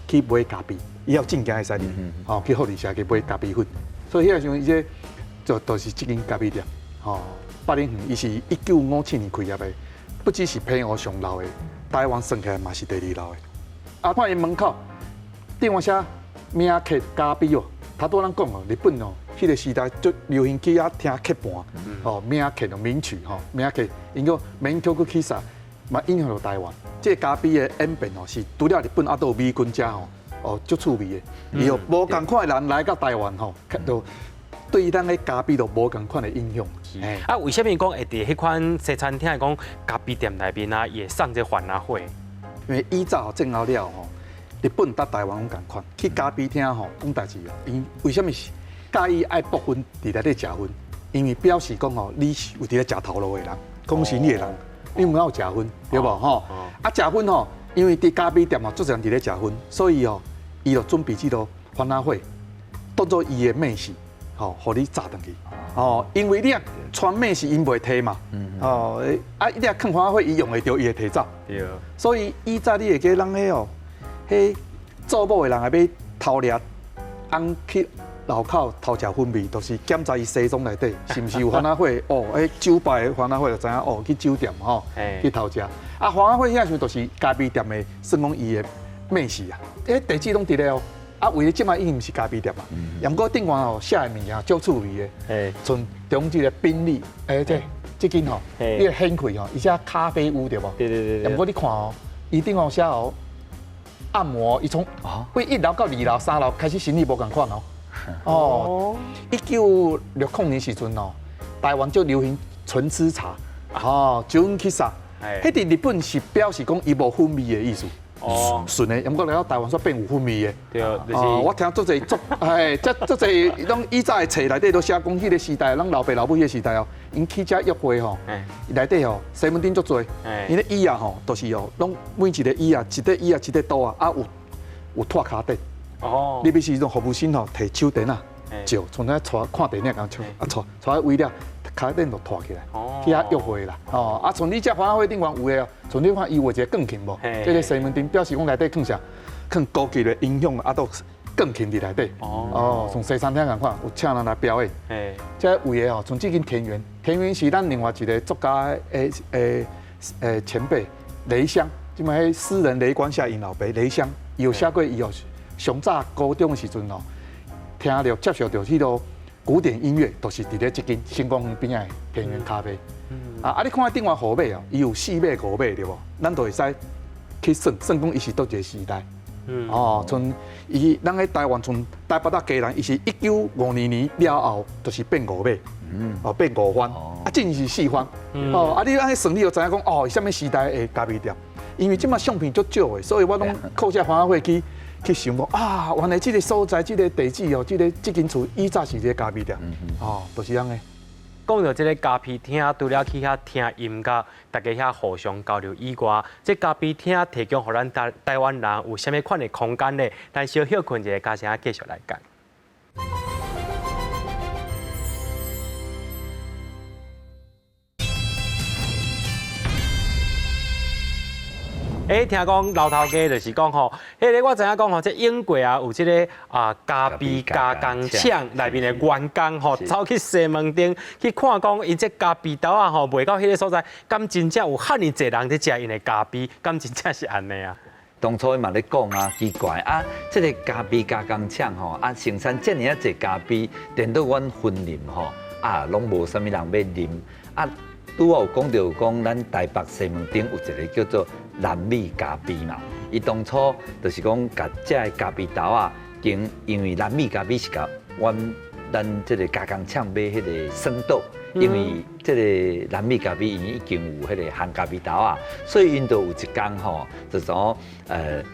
去買咖啡，伊有證件會使入，吼去福利社去買咖啡粉。所以彼个時陣，伊這就是這間咖啡店，吼，八里園，伊是1957年開業的，不只是澎湖上老的，台灣算起來嘛是第二老的。啊，看伊門口頂懸寫名客咖啡哦，頭拄咱講哦，日本哦，彼个時代足流行去遐聽曲盤，哦，名曲哦，名曲吼，名曲，𪜶叫名曲喫茶，嘛影響著台灣。這个咖啡的演變哦，是除了日本，猶閣有美軍遮吼，哦，足趣味的。伊哦，無仝款的人來到台灣吼，就對咱的咖啡就無仝款的影響。啊，為啥物講會佇彼款西餐廳講咖啡店內面啊，伊會送這番仔花？因為以早戰後了吼，日本佮台灣攏仝款，去咖啡廳吼講代誌哦。𪜶為啥物是佮意愛博薰佇內底食薰？因為表示講吼，你是有佇咧食頭路的人，講生意的人，你毋有食薰，對無吼？啊，食薰吼，因為佇咖啡店吼，足濟人佇咧食薰，所以吼，伊就準備這个番仔花，當做伊的名刺，吼，予你紮轉去。哦，因為你若穿名刺，𪜶袂提嘛。哦，啊，你若囥番仔花，伊用會著，伊會提走。對。所以以早你會記人彼哦，彼做某的人若欲偷掠翁去樓口偷食薰味，就是檢查伊西裝內底是毋是有番仔花。哦，彼酒吧的番仔花就知影哦，去酒店吼去偷食。啊，番仔花遐時陣就是咖啡店的，算講伊的名刺啊。彼地址攏佇咧哦。啊，為咧這擺已經毋是咖啡店啊，毋過頂懸吼寫的物件足趣味的，像中這个賓利，欸，這這間吼，你個顯開吼，伊寫咖啡屋對無？對對對。毋過你看哦，伊頂懸寫哦，按摩，伊從對一樓到二樓、三樓開始生意無仝款哦。哦，1960年時陣哦，台灣就流行純喫茶，哦，純喫茶，彼佇日本是表示講伊無薰味的意思。哦，純的，毋過來到台灣煞變有薰味的。對，就是。哦，我聽足濟足，嘿，這足濟攏以早的冊內底都寫講，彼个時代，咱老爸老母彼個時代哦，𪜶去遮約會吼，內底吼西門町足濟，𪜶咧椅仔吼，都是哦，攏每一个椅仔，一塊椅仔一塊桌仔，啊有有拖跤墊。哦。入去時陣服務生吼提手電仔照，像咱帶看電影仝，啊帶帶位了，跤墊就拖起來，去遐約會啦。哦，啊，像你這番仔花頂懸有的哦，像你看伊畫一个鋼琴無？這个西門町表示講內底囥啥？囥高級的音響啊，都鋼琴佇內底。哦，像西餐廳仝款，有請人來表演。這位的哦，像這間田園，田園是咱另外一个作家的的的前輩雷香，這擺彼詩人雷光夏𪜶老爸雷香，伊有寫過伊哦，上早高中的時陣哦，聽著接受著彼个古典音樂，就是佇咧這間新光園邊仔的田園咖啡。啊啊！你看頂懸號碼哦，伊有四碼五碼對無？咱就會使去算算講伊是佗一个時代。哦，像伊咱喺台灣，從台北到基隆，伊是1952年了後，就是變五碼，哦變五番，啊，進前是四番。哦，啊，你按呢算，你就知影講，哦，啥物時代的咖啡店？因為這擺相片足少的，所以我攏靠這番仔花去去想講啊，原來這个所在、這个地址哦，這个這間厝以早是這个咖啡店，哦，就是按呢。講到這个咖啡廳，除了去遐聽音樂，大家遐互相交流以外，這咖啡廳提供予咱台台灣人有啥物款的空間呢？咱小歇睏一下，嘉誠繼續來講。欸，聽講老頭家就是講吼，彼个我知影講吼，這英國啊有這个咖啡加工廠內面的員工吼，走去西門町去看講，𪜶這咖啡豆仔吼賣到彼个所在，敢真正有遐爾濟人佇食𪜶的咖啡？敢真正是按呢啊？當初伊嘛咧講啊，奇怪啊，這个咖啡加工廠吼啊，生產遮爾仔濟咖啡，顛倒阮雲林吼啊，攏無啥物人欲啉啊。拄仔有講著講，咱台北西門町有一个叫做南美咖啡嘛，伊當初就是講共這个咖啡豆仔，經因為南美咖啡是共阮咱這个加工廠買彼个酸豆，因為這个南美咖啡𪜶已經有彼个烘咖啡豆仔，所以𪜶就有一工吼，就講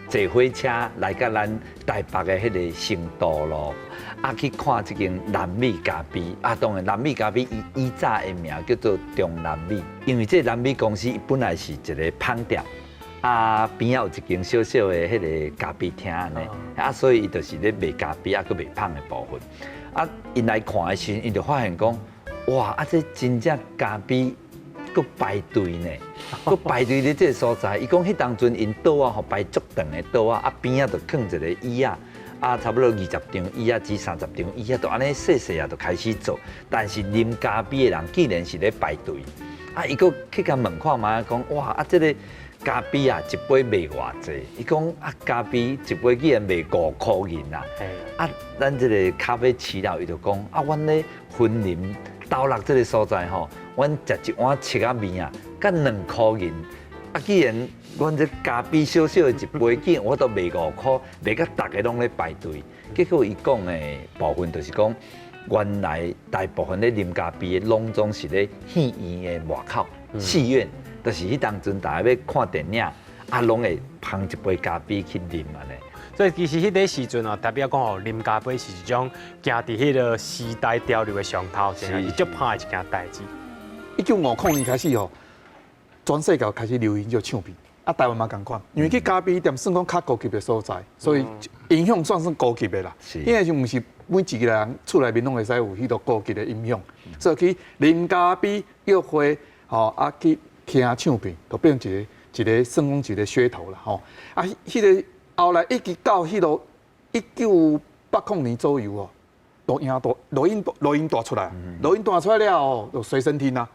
坐火車來到咱台北的彼个成都路，啊去看這間南美咖啡，啊當然南美咖啡伊以早的名叫做中南美，因為這個南美公司伊本來是一个麭店，啊邊仔有一間小小的彼个咖啡廳按呢，啊所以伊就是咧賣咖啡啊，閣賣麭的部分。啊，𪜶來看的時陣，𪜶就發現講，哇！啊，這真正咖啡閣排隊呢，閣排隊佇這个所在。伊講彼當陣𪜶桌仔吼排足長的桌仔，啊邊仔就囥一个椅仔，啊差不多20張椅仔至30張椅仔，就按呢細細仔就開始做。但是啉咖啡的人竟然是咧排隊，啊伊閣去共問看覓講，哇！啊這个咖啡啊一杯賣偌濟？伊講啊咖啡一杯竟然賣5箍銀啊！啊，咱這个咖啡市佬伊就講啊，阮咧雲林斗六這个所在吼，阮食一碗摵仔麵啊，才2箍銀。啊，既然阮這咖啡小小的一杯，竟然我都賣5箍，賣甲逐个攏咧排隊。結果伊講的部分就是講，原來大部分咧啉咖啡的，攏總是咧戲院的外口，戲院，就是彼當陣大家欲看電影，啊，攏會捧一杯咖啡去啉按呢。所以其實彼个時陣啊，代表講吼，啉咖啡是一種行佇彼个時代潮流的上頭，真是足歹的一件代誌。1950年開始吼，全世界開始流行這個唱片，啊，台灣嘛仝款，因為去咖啡店算講較高級的所在，所以音響算算高級的啦。因為是毋是每一个人厝內面攏會使有彼個高級的音響，所以去啉咖啡、約會，吼啊去聽唱片，就變一个一个算講一个噱頭啦，吼。啊，彼个後來一直到彼个1980年左右哦，錄音帶錄音錄音帶出來，錄音帶出來了後，就隨身聽啊，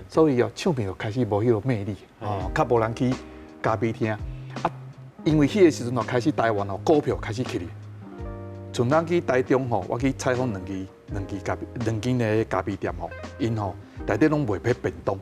所以哦，唱片就開始無彼个魅力，哦，較無人去咖啡廳。啊，因為彼个時陣哦，開始台灣哦股票開始起去。像咱去台中吼，我去採訪兩間咖啡兩間的咖啡店吼，𪜶吼內底攏賣彼便當。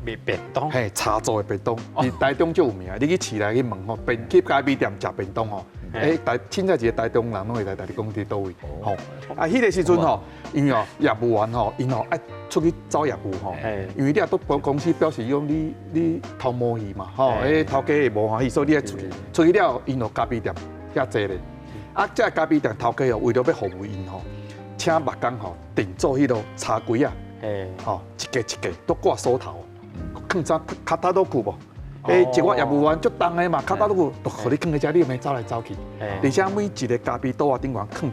賣便當？嘿，茶做的便當，佇台中足有名。你去市內去問吼，便去咖啡店食便當吼，欸，台凊彩一个台中人攏會來共你講佇佗位，吼。啊，彼个時陣吼，因為哦業務員吼，𪜶吼愛出去走業務吼，因為你若佇公司表示講你頭毛去嘛，吼，欸頭家會無歡喜，所以你愛出去。出去了後，𪜶就咖啡店遐坐咧。啊，這个咖啡店頭家哦，為著欲服務𪜶吼，請木工吼定做彼个茶櫃仔，吼一格一格都掛鎖頭。囥啥跤踏都久無？欸，一個業務員足重的嘛，跤踏都久，就予你囥佇遮，你免走來走去。而且每一个咖啡桌仔頂懸囥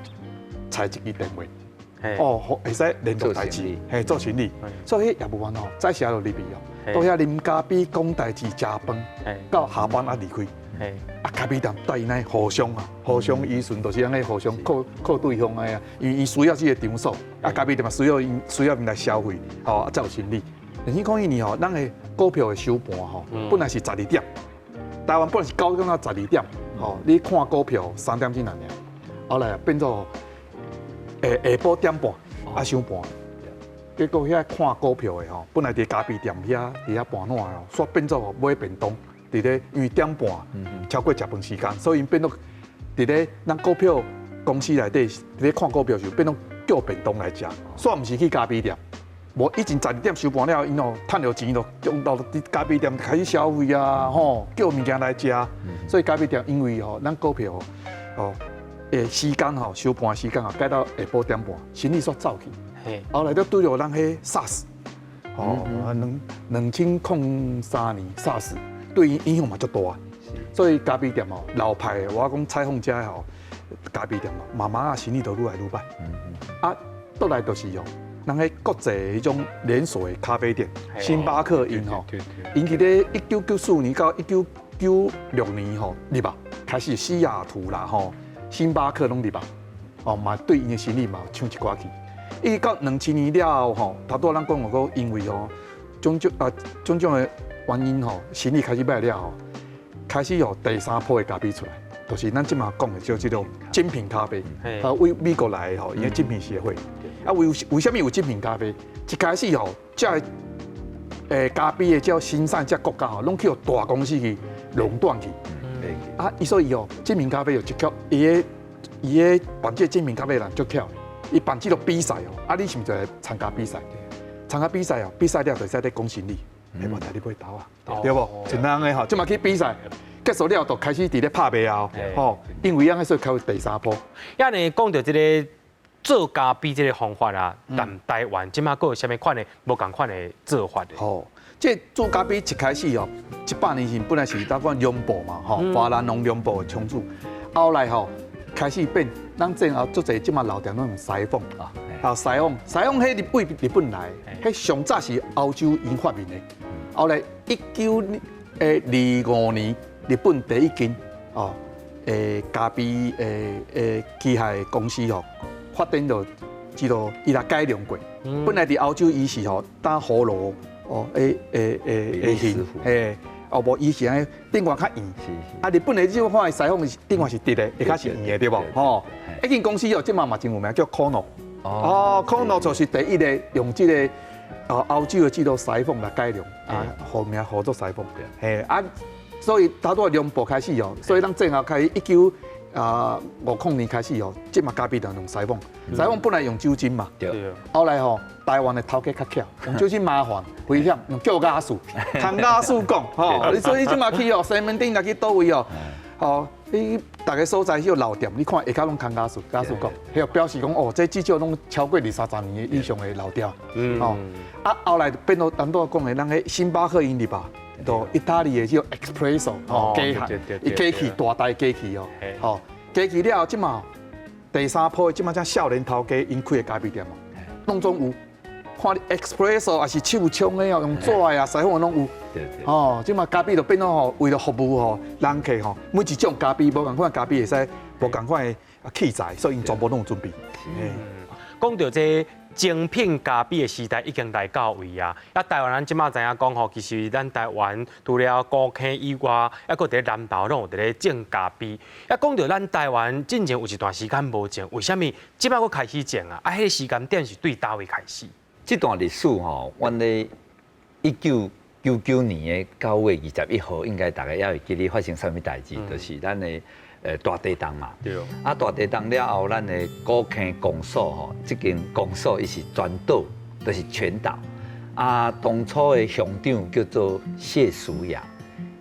揣一支電話，哦，會使聯絡代誌，嘿，做生意。所以彼業務員吼，早時就入去哦，到遐啉咖啡、講代誌、食飯，到下班仔離開。啊，咖啡店對𪜶互相啊，互相依存，就是按呢互相靠靠對方的啊，因為𪜶需要這个場所，啊，咖啡店嘛需要𪜶來消費，吼，啊，才有生意。2001年吼，咱的股票的收盤吼，本來是12點，台灣本來是9點到12點，吼，你看股票3點鐘爾，後來變做下下晡點半啊收盤，結果遐看股票的吼，本來佇咖啡店遐佇遐盤撋的吼，煞變做買便當，佇咧因為點半超過食飯時間，所以𪜶變做佇咧咱股票公司內底佇咧看股票時，變做叫便當來食，煞毋是去咖啡店。無以前12點收盤了，𪜶哦趁著錢就中到佇咖啡店開始消費啊，吼叫物件來食。所以咖啡店因為吼咱股票哦，時間吼收盤時間啊改到下晡點半，生意煞走去。後來就拄著咱彼 SARS，哦2003年 SARS 對𪜶影響嘛足大。所以咖啡店哦老派的，我講採訪遮吼咖啡店哦，慢慢仔生意都愈來愈歹。啊，倒來就是哦。咱彼國際彼種連鎖的咖啡店，星巴克𪜶吼，𪜶佇咧1994年到一九九六年吼入啊，開始西雅圖啦吼，星巴克攏入啊，哦嘛對𪜶的生意嘛搶一寡去。一直到2000年了後吼，頭拄仔咱講過，因為吼種種啊種種的原因吼，生意開始䆀了後，開始有第三波的咖啡出來，就是咱這馬講的就這種精品咖啡，啊，為美國來的吼，伊個精品協會，啊，為啥物有精品咖啡？一開始吼，這個咖啡的這生產這國家吼，攏去予大公司去壟斷去，啊，伊所以哦，精品咖啡有一巧，伊個辦這個精品咖啡的人足巧，伊辦這個比賽哦，啊，你是毋是就來參加比賽？參加比賽哦，比賽了就會使咧講生意，彼無帶你買豆啊，對無？像按呢吼，這馬去比賽，結束了就開始佇咧拍賣啊，吼，因為按呢所以開第三波。遐呢講著這個做咖啡這個方法啊，但台灣這馬閣有啥物款的無仝款的做法的？吼，這做咖啡一開始哦，100年前本來是當講龍埔嘛，吼，華南農龍埔的沖煮，後來吼開始變，咱正後足濟這馬老店攏用西鳳啊，啊西鳳，西鳳彼日本日本來的，彼上早是歐洲𪜶發明的，後來1925年日本第一間哦，咖啡機械公司吼。發展到這個伊來改良過，本來佇歐洲伊是吼打葫蘆哦，形，嘿，哦無伊是按呢頂懸較圓，啊日本的這種款的西鳳頂懸是直的，下跤是圓的對無？吼，彼間公司哦，這馬嘛真有名，叫 Kono，哦，Kono 就是第一个用這個哦歐洲的這個西鳳來改良，啊，號名號做西鳳，嘿啊，所以頭拄仔龍埔開始哦，所以咱正後開始1950年開始哦，這馬咖啡店用西鳳，西鳳本來用酒精嘛，後來吼台灣的頭家較巧，用酒精麻煩危險，用叫瓦斯，牽瓦斯講吼，你所以這馬去哦西門町若去佗位哦，吼你逐个所在彼個老店，你看下跤攏牽瓦斯，瓦斯講，彼個表示講哦，這至少攏超過二三十年以上的老店，吼啊後來變到咱拄仔講的，咱彼星巴克𪜶入吧。就意大利的這種 espresso 吼，機械，伊機器大台機器哦，吼機器了後，這馬第三波這馬這少年頭家𪜶開的咖啡店哦，攏總有，看你 espresso 也是手沖的哦，用紙的啊，西鳳的攏有。哦，這馬咖啡就變做吼，為了服務吼人客吼，每一種咖啡無仝款咖啡會使無仝款的器材，所以𪜶全部攏有準備。講著這精品咖啡的時代已經來到位啊！啊，台灣咱這馬知影講吼，其實咱台灣除了古坑以外，抑閣佇咧南投攏有佇咧種咖啡。啊，講著咱台灣進前有一段時間無種，為啥物這馬閣開始種啊？啊，彼個時間點是對佗位開始？這段歷史吼，阮咧1999年的9月21號，應該大家猶會記得發生啥物代誌，就是咱的大地動嘛。啊，大地動了後，咱的古坑公所吼，這間公所伊是全島，就是全島。啊，當初的鄉長叫做謝淑雅，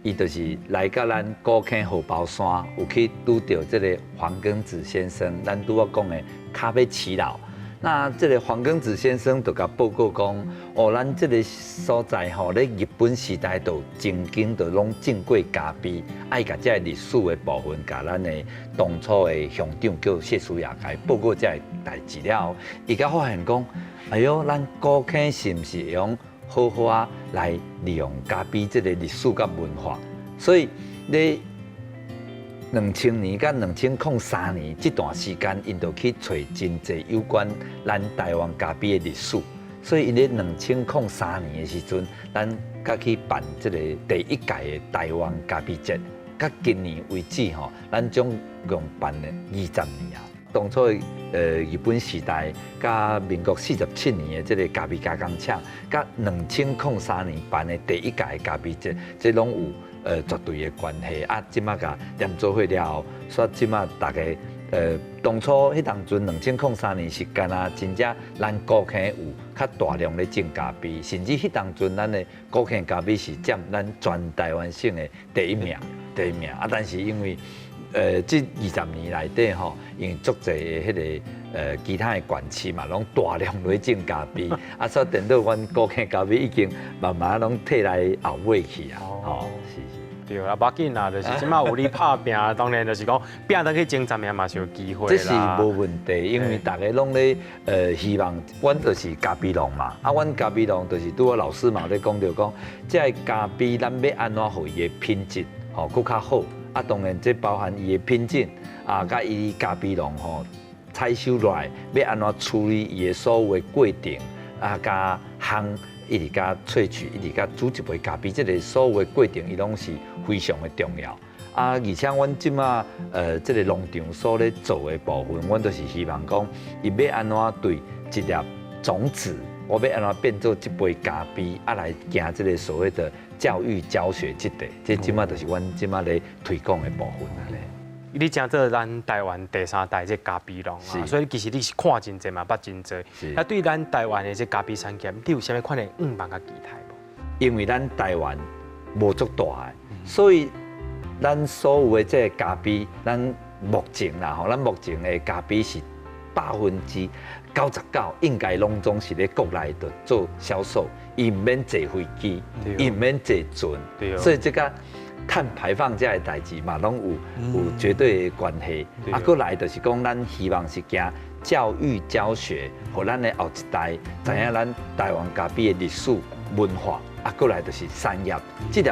伊就是來到咱古坑荷包山，有去拄著這個黃庚子先生，咱拄仔講的咖啡耆老。那這個黃庚子先生就共報告講，哦，咱這個所在吼，咧日本時代就曾經就攏種過咖啡，愛共這個歷史的部分，共咱的當初的鄉長叫謝淑雅，共伊報告這個代誌了後，伊才發現講，哎喲，咱古坑是毋是會用好好仔來利用咖啡這個歷史佮文化？所以咧2000年佮2003年這段時間，𪜶就去揣真濟有關咱台灣咖啡的歷史。所以𪜶咧2003年的時陣，咱才去辦這個第一屆的台灣咖啡節。到今年為止吼，咱總共辦了20年啊。當初日本時代，佮民國47年的這個咖啡加工廠，佮2003年辦的第一屆的咖啡節，這攏有絕對的關係啊！這馬共連做伙了後，所以這馬大家當初彼當陣2003年是敢若真正咱古坑有較大量咧種咖啡，甚至彼當陣咱的古坑咖啡是佔咱全台灣省的第一名，第一名啊！但是因為這20年內底吼，因為足濟的彼個其他的縣市嘛，攏大量咧種咖啡，啊，所以等到阮古坑咖啡已經慢慢攏退來後尾去啊，吼，是是。對啊，無要緊啦，就是這馬有咧拍拚，當然就是講拚轉去前十名嘛是有機會。這是無問題，因為大家攏咧希望，阮就是咖啡農嘛，啊，阮咖啡農就是拄仔老師嘛咧講著講，這个咖啡咱欲按怎予伊的品質，吼，閣較好。啊，當然這包含伊的品質啊，佮伊咖啡農吼採收落來，欲按怎處理伊的所有的過程啊，佮烘一直佮萃取，一直佮煮一杯咖啡，這个所有的過程，伊攏是非常的重要。啊，而且阮這馬這个農場所咧做的部分，阮都是希望講，伊欲按怎對一粒種子，我欲按怎變做這杯咖啡，啊來行這个所謂的教育教學這塊，這這馬就是阮這馬咧推廣的部分啊咧。你誠做咱台灣第三代這咖啡農啊，所以其實你是看真濟嘛，捌真濟。啊，對咱台灣的這咖啡產業，你有啥物款的願望佮期待無？因為咱台灣無足大的，所以咱所有的這个咖啡，咱目前啦吼，咱目前的咖啡是99%應該攏總是咧國內度做銷售，伊毋免坐飛機，伊毋免坐船，所以這个碳排放這个代誌嘛，攏有絕對的關係。啊，閣來就是講，咱希望是行教育教學，予咱的後一代知影咱台灣咖啡的歷史文化。啊，閣來就是產業，這粒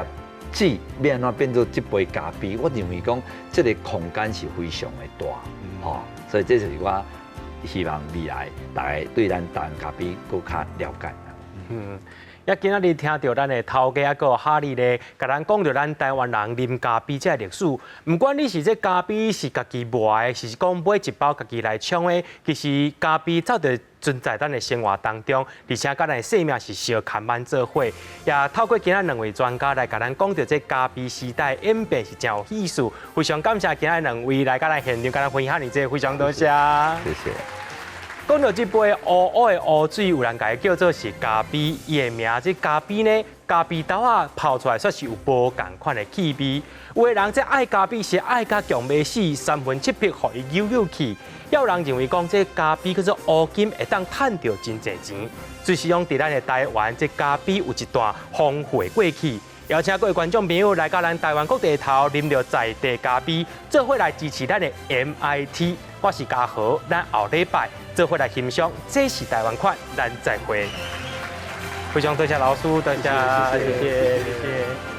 籽欲按怎變做這杯咖啡？我認為講這个空間是非常的大，吼，所以這就是我希望未來大家對咱台灣咖啡閣較了解。也今仔日聽著咱的頭家抑閣哈利咧，共咱講著咱台灣人啉咖啡這个歷史。毋管你是這咖啡是家己磨的，是講買一包家己來沖的，其實咖啡早就存在咱的生活當中，而且佮咱的生命是相牽絆做伙。也透過今仔兩位專家來共咱講著這咖啡時代演變是誠有意思。非常感謝今仔兩位來佮咱現場共咱分享遮爾濟，非常多謝。謝謝。講到這杯烏烏的烏水，有人共伊叫做是咖啡，伊的名這咖啡呢，咖啡豆仔泡出來煞是有無仝款的氣味。有的人這愛咖啡是愛甲強欲死，三魂七魄予伊扭扭去。也有人認為講這咖啡叫做烏金，會當趁著真濟錢。隨時講佇咱的台灣，這咖啡有一段豐富的過去。邀請各位觀眾朋友來到咱台灣各地頭啉著在地咖啡，做伙來支持咱的 MIT。我是嘉豪，咱後禮拜做伙來欣賞，這是台灣款，咱再會。非常多謝老師，多謝，謝謝，謝謝。